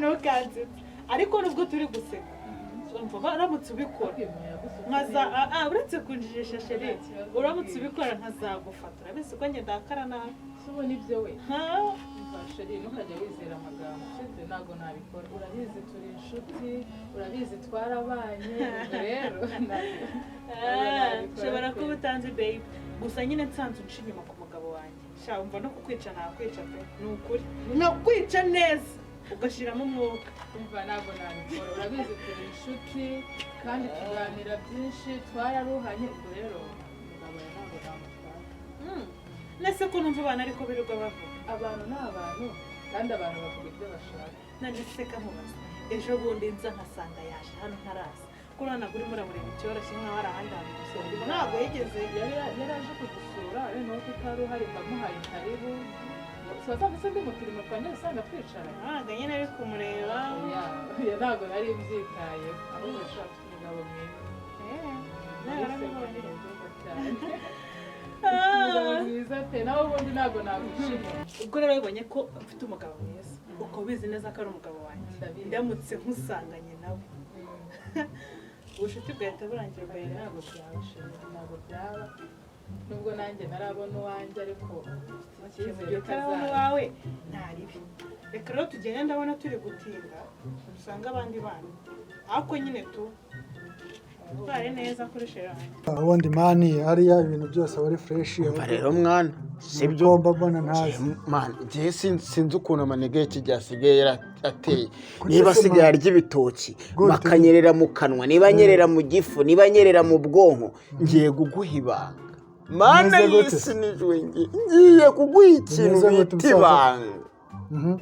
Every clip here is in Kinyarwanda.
Ntukansetse, ariko nubwo turi guseka, umva, uramutse ubikora nkaza, uretse kunjijisha chéri, uramutse ubikora nkazagufata, urabizi ko njye ndakara nabi. Si ubona ibyo we? Ha? Umva chéri, ntukajya wizera amagambo, sibyo? Ntabwo nabikora, urabizi turi inshuti, urabizi twarabanye. Ubwo rero Ah, ntabwo nshobora nabikora kuba pe. utanzi babe, gusa nyine nsanze unca inyuma ku mugabo wanjye, sha, umva, no kukwica nakwica pe, ni ukuri nakwica neza ugashyiramo umwuka. Umva, ntabwo nabikora, urabizi turi inshuti kandi tuganira byinshi, twararuhanye. Ubwo rero umugabo wawe ntabwo namutwara. Nese ko numva abantu ariko birirwa bavuga? Abantu ni abantu, kandi abantu bavuga ibyo bashaka. None se kamubaza, ejo bundi nza nkasanga yaje hano ntaraza, ko urabona urimo uramureba icyoroshye nk'aho ari ahandi hantu gusa, ubwo ntabwo yigeze? Yari aje kugusura, noneho ko utari uhari mbamuhaye karibu. Wasanga se ndi mu turimo twanjye, usanga twicaranye. Ntabwo nyine ari kumureba. Oya, ntabwo nari mbyitayeho, ahubwo ushobora afite umugabo mwiza. Eh, nawe warabibonye? Neza cyane. Umugabo mwiza pe, nawe ubundi ntabwo nagushima. Ubwo rero wabonye ko mfite umugabo mwiza, ukaba ubizi neza ko ari umugabo wanjye. Ndabizi. Ndamutse nkusanganye nawe, ubucuti bwahita burangira Oya, babe. Ntabwo byaba chéri, ntabwo byaba, nubwo nanjye ntarabona uwanjye, ariko mfite icyizere Igihe ko utarabona azaza. uwawe ntaribi. Reka rero tugende, ndabona turi gutinda, dusanga abandi bana, ariko nyine tu tware neza kuri chéri wanjye. Ubundi man, hariya ibintu byose aba ari fresh. Umva rero mwana, sibyo? Ugomba mbona ntazi. Man, njyewe sinzi ukuntu amanigga y'iki gihe asigaye ateye. Gute Niba se, asigaye man? arya ibitoki, Gute? bakanyerera mu kanwa, niba anyerera mu gifu, niba anyerera mu bwonko, ngiye kuguha ibanga, mana. Bimeze gute? Y'isi n'ijuru, ngiye kuguha ikintu Bimeze gute, bita musaza? ibanga.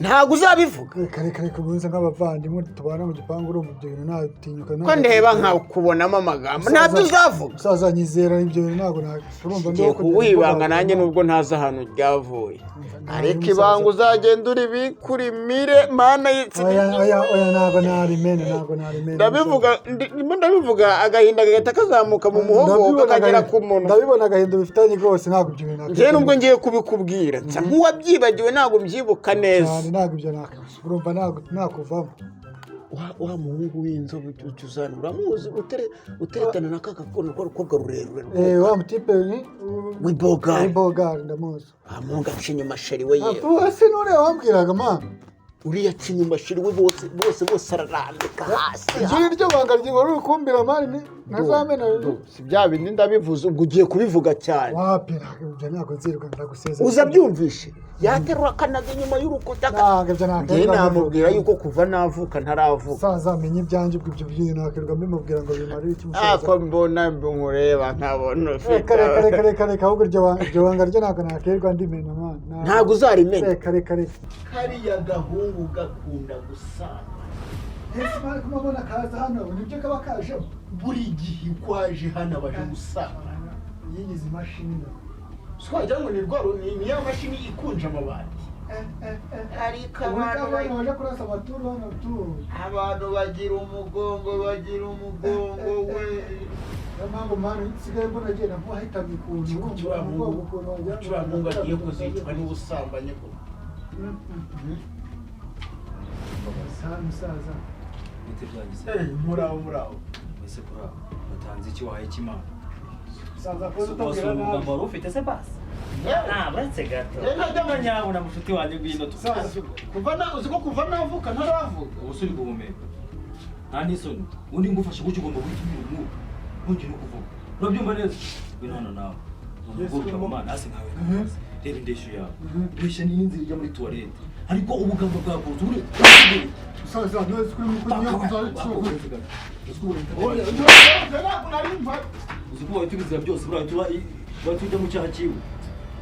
Ntabwo uzabivuga. Reka, reka, reka, ubuze nk'abavandimwe tubana mu gipangu, urumva ibyo bintu natinyuka. Ko ndeba nkakubonamo amagambo, ntabyo uzavuga. Musaza, nyizera, ibyo bintu ntabwo urumva. Ngiye kuguha ibanga nanjye, nubwo ntazi ahantu ryavuye, ariko ibanga uzagenda uribikurimire, mana y'isi. Oya, oya, oya, ntabwo narimena, ntabwo narimena. Ndabivuga, ndimo ndabivuga, agahinda gahita kazamuka mu muhogo Ndabibona. kakagera ku munwa. Ndabibona agahinda bifitanye rwose, ntabwo ibyo bintu. Njyewe nubwo ngiye kubikubwira, nsa nk'uwabyibagiwe, ntabwo mbyibuka neza. Cyane, ntabwo ibyo urumva ntabwo nakuvamo. Wa muhungu w'inzobe ujya uzana, uramuzi, uteretana na ka gakobwa rurerure? Eh, wa mutipe ni W'ibogari. W'ibogari, ndamuzi. Wa muhungu aca inyuma chéri we, yewe. Apu, ese nuriya wambwiraga, man? Uriya aca inyuma chéri we, bose bose bose, ararambika hasi. Iryo ni ryo banga rye wari uri kumbwira, man, ni ntazamena. Si bya bindi ndabivuze, ubwo ugiye kubivuga cyane. Wapi, ntabwo ibyo, ntabwo nzirwa ndagusezera. Uza byumvishe, yaterura akanaga inyuma y'urukuta. Ntabwo ibyo ntabwo. Njyewe namubwira yuko kuva navuka ntaravuga. Musaza, amenye ibyanjye, ubwo ibyo bintu nakwirirwa mbimubwira ngo bimarire iki, musaza? Ako mbona nkureba nkabona ufite Reka, reka, reka, reka, reka, ahubwo iryo banga ryo ntabwo nakwirirwa ndimena, man. Ntabwo uzarimenya. Reka, reka, reka. Kariya gahungu gakunda gusamba. Ese man, kumabona kaza hano nibyo kaba kajemo? Buri gihe uko aje hano abaje gusamba. Yigize imashini. Twagira ngo ni rwa ni ya mashini ikunja amabati, ariko Ubu abantu abana baje kurasa amaturu hano tu. Abantu bagira umugongo, bagira umugongo we. Niyo mpamvu, man, nsigaye mbona agenda nk'uwahitamye ukuntu. Kuki uriya umugongo ukuntu wagira ngo uriya muhungu agiye kuzicwa n'ubusambanyi ko? Musaza, musaza. Bite byangize? Muraho, muraho. Ese kuri aho watanze iki, wahaye iki Imana? Musaza, ko utabwira Wasura nabi. umugambo wari ufite se basi? Ah, uretse gato. Nyabuna mushuti wanjye, ngwino tu. Kuva na uzi ko kuva navuka ntaravuga. Ubu uri guhumeka, nta n'isoni? Ubundi ngufashe gutyo ugomba guhita umira umwuka, ntugire no kuvuga, urabyumva neza? Ngwino hano nawe. Umukobwa mu mana hasi nkawe, reba indeshyo yawe, ureshya n'inzira ijya muri toilette, ariko ubugambo bwakuzwe uri Musaza, none kuri mu kunywa Ntabwo nari mpari. Uzi ko wahita ubizira byose, buriya wahita ujya mu cyaha cyiwe.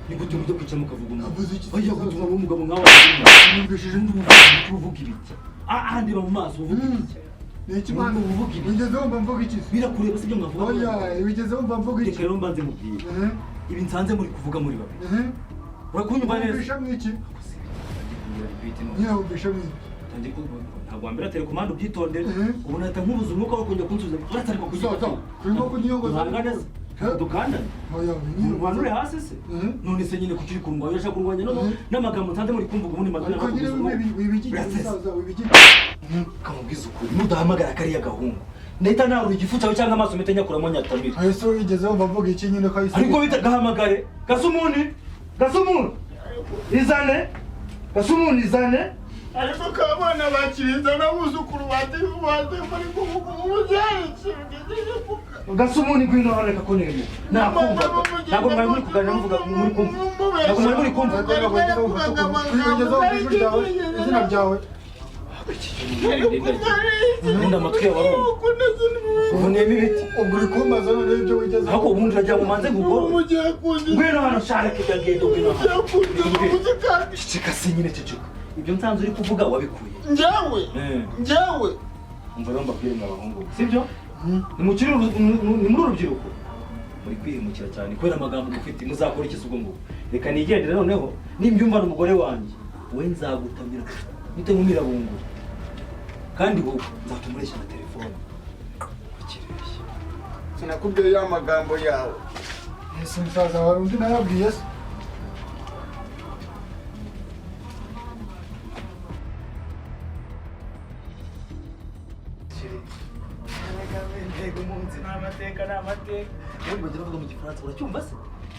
Ni gute mujya kwicara mukavuga umuntu? Avuze iki? Oya, gutuma umugabo nkawe Numvishije. uvuga ibiki? Ah, ndeba mu maso, uvuga ibiki? Ni iki, man? Uvuga ibiki? Wigeze wumva mvuga iki? Birakureba si ibyo mwavuga? Oya, wigeze wumva mvuga iki? Reka rero mbanze mubwire. Ibi nsanze muri kuvuga muri babiri, urakunyumva neza? Wumvisha mwiki? Utangiye kugira repeat none. Nyine wumvisha mwiki? Utangiye ntabwo wambera telekomande, ubyitondere. Mhm. Ubu nahita nkubuza umwuka wo kongera kunsubiza, uretse ariko Musaza, urimo kunyongoza. Uhangane se. Dukandane. Oya, Nkurwanure hasi se? None se nyine kuki uri kurwanya, urashaka kurwanya none n'amagambo nsanze muri kumvuga ubundi mazina Ariko nyine wibigira umusaza, wibigira. Kamubwiza ukuri, nudahamagara kariya gahungu ndahita narura igifu cyawe cyangwa amaso mpite nyakuramo nyatamira. Ayo se wigeze wumva avuga iki nyine ko ahise? Ariko bita gahamagare Gasumuni, Gasumuni izane, Gasumuni izane. Ariko kabana bakiriza n'abuzukuru bati bati muri kumubyeyi. Gasumuni ngwino hano, reka ko nemo nakumva. Ntabwo mwari muri kuganira muvuga muri kumva, ntabwo mwari muri kumva. Wigeze wumva ijwi ryawe, izina ryawe? Ubundi amatwi yawe arumva uboneyemo ibiti. Ubwo uri kumbaza noneho ibyo wigeze. Ariko ubundi uragira ngo umanze nkugorore. Ngwino hano shaka kujya ngendo, ngwino hano. Ceceka se nyine, ceceka. Ibyo nsanze uri kuvuga wabikuye? Njyewe njyewe Umva rero mbabwire mwa bahungu, sibyo? Ni muri urubyiruko muri kwihemukira cyane kubera amagambo mufite. Muzakora iki se ubwo ngubwo? Reka nigendere noneho, nimbyumva umugore wanjye we nzagutamira mpite nkumira bunguri, kandi wowe nzatuma ureshya na telefone ukireshya. Sinakubwiye ya magambo yawe. Ese umusaza wawe undi nayabwiye se? Intego umunsi ni amateka, ni amateka. Ubundi bagira bavuga mu gifaransa, uracyumva se?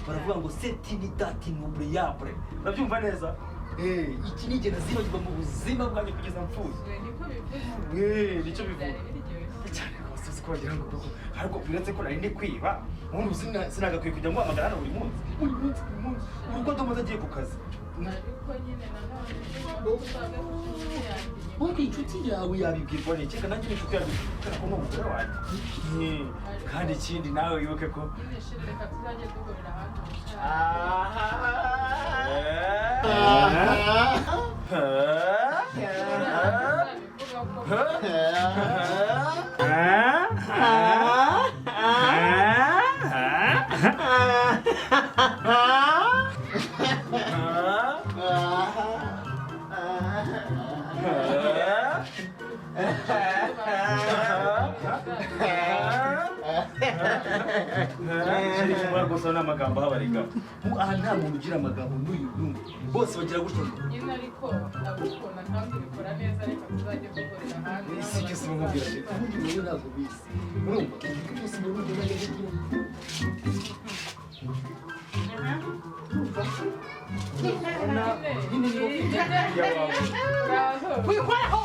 Baravuga ngo c'est une date inoubliable. Urabyumva neza? Iki ni igihe ntazibagirwa mu buzima bwanjye kugeza mpfuye. Niko bivuze. Nicyo bivuga. Byari biryoshye. Cyane rwose, uzi ko wagira ngo koko ariko uretse ko nari ndi kwiba, ubundi sinagakwiye kujya nguhamagara hano buri munsi buri munsi buri munsi uko ndomaze agiye ku kazi. Ariko nyine nanone uzabe ku nshuti yanjye. Ubundi inshuti yawe yabibwirwa n'iki? Reka nanjye n'inshuti yanjye kubera ko ni umugore wanjye. Kandi ikindi nawe wibuke ko Nyine shira, reka tuzajye duhurira ahandi. Uzabivuga ko Gusa ni amagambo ahabarika. Aha nta muntu ugira amagambo n'uyu n'umwe, bose bagira gutya ngo nyine, ariko ndagukunda kandi ubikora neza, reka tuzajye duhurira ahandi. Isi icyo si nkubwira ati ubundi wowe ntabwo ubizi, urumva ibyo byose ni ubundi nanjye Wikoraho.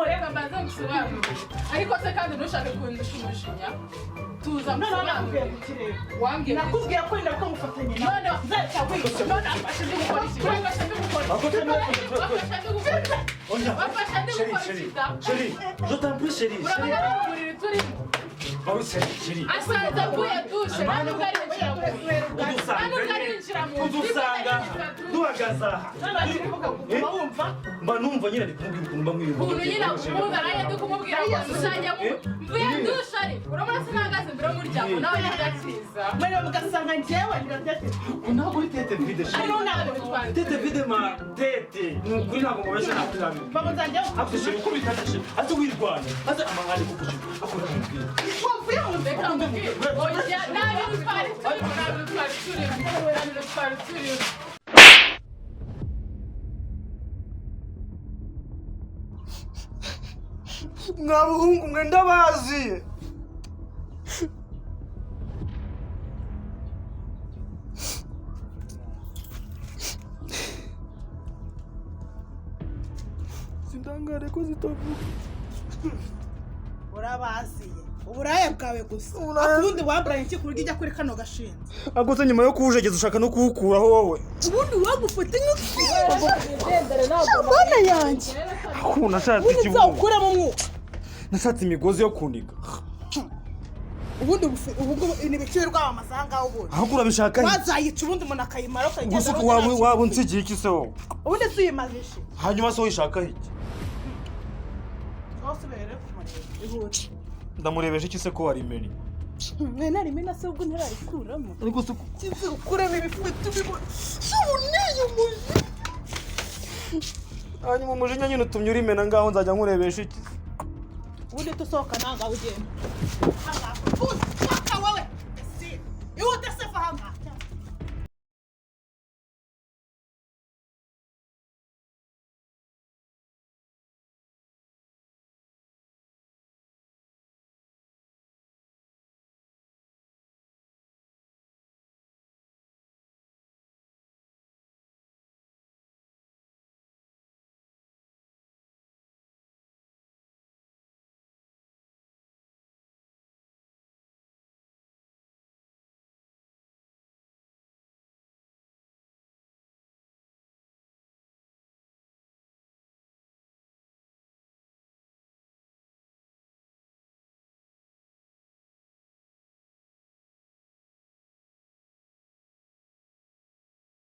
Reka mbanze ngusobanurire, ariko se kandi ntushake kundusha umujinya, tuza Noneho nakubwiye ngusobanurire. kukireba. Wambwiye iki? Nakubwiye ko wenda ko ngufatanye nawe. None nzahita wica. None wafashe ndi gukora iki? Wafashe ndi gukora iki? Wafashe ndi gukora iki? Wafashe ndi Chérie, gukora chérie, iki da? chérie, je t'en prie, chérie, chérie. Urabona ko mu buriri turimo Ah oui, chérie, chérie. asanze avuye dushe, nta nubwo arinjira mu nzu, nta nubwo arinjira mu nzu. Udusanga duhagaze aha. Noneho kivuga ngo uba wumva. Mba numva nyine ndi kumubwira ukuntu mba mwiyumva. Ukuntu nyine akukunda, nanjye ndi kumubwira ngo muzajya mu mvuye dushe, ariko urabona sinahagaze imbere y'umuryango nawe ntigakiza. Mureba mugasanga njyewe birabyateze. Ntabwo uri tete vide, chérie. Ariko ntabwo bitwaye. Tete vide ma tete. Ni ukuri ntabwo mubeshya, ntabwo nabibwira. Baba nzajya Ako chérie, uko bitata chérie. Ase wirwana. Ase amahane kuko chérie. Ako ndamubwira. wavuye mu nzu. Reka nkubwire, oya, nta bintu twari turimo, nta bintu twari turimo, nta bintu twari turimo. Mwa buhungu mwe ndabazi. Sindangare ko zitavuga. Urabaziye uburaya bwawe gusa, ubundi wamburanye iki ku buryo ujya kuri kano gashinze? Ariko se nyuma yo kuwujegeza ushaka no kuwukuraho wowe? Ubundi wagufata nk'abana yanjye. Ukuntu nashatse Ubundi ikibuno. nzawukuramo umwuka. Nashatse imigozi yo kuniga. Ubundi ubu ngubu ni ibiciro rwamamaza aha ngaha ubundi. Ahubwo urabishaka iki? Wazayica ubundi umuntu akayimara Gusa ukayigeza. uko waba unsigiye iki se wowe? Ubundi si uyimaze. Hanyuma se uyishakaho iki? Aho usubire rero kumureba ihute. Ndamurebesha iki se ko warimennye? Mwe narimena se ubwo ntararikuramo? Ariko se uko Kizi ukuremo ibifuti bibona ubuneye umujinya. Hanyuma umujinya nyine utumye urimena, ngaho nzajya nkurebesha iki? Ubundi tusohoka ntabwo ugenda.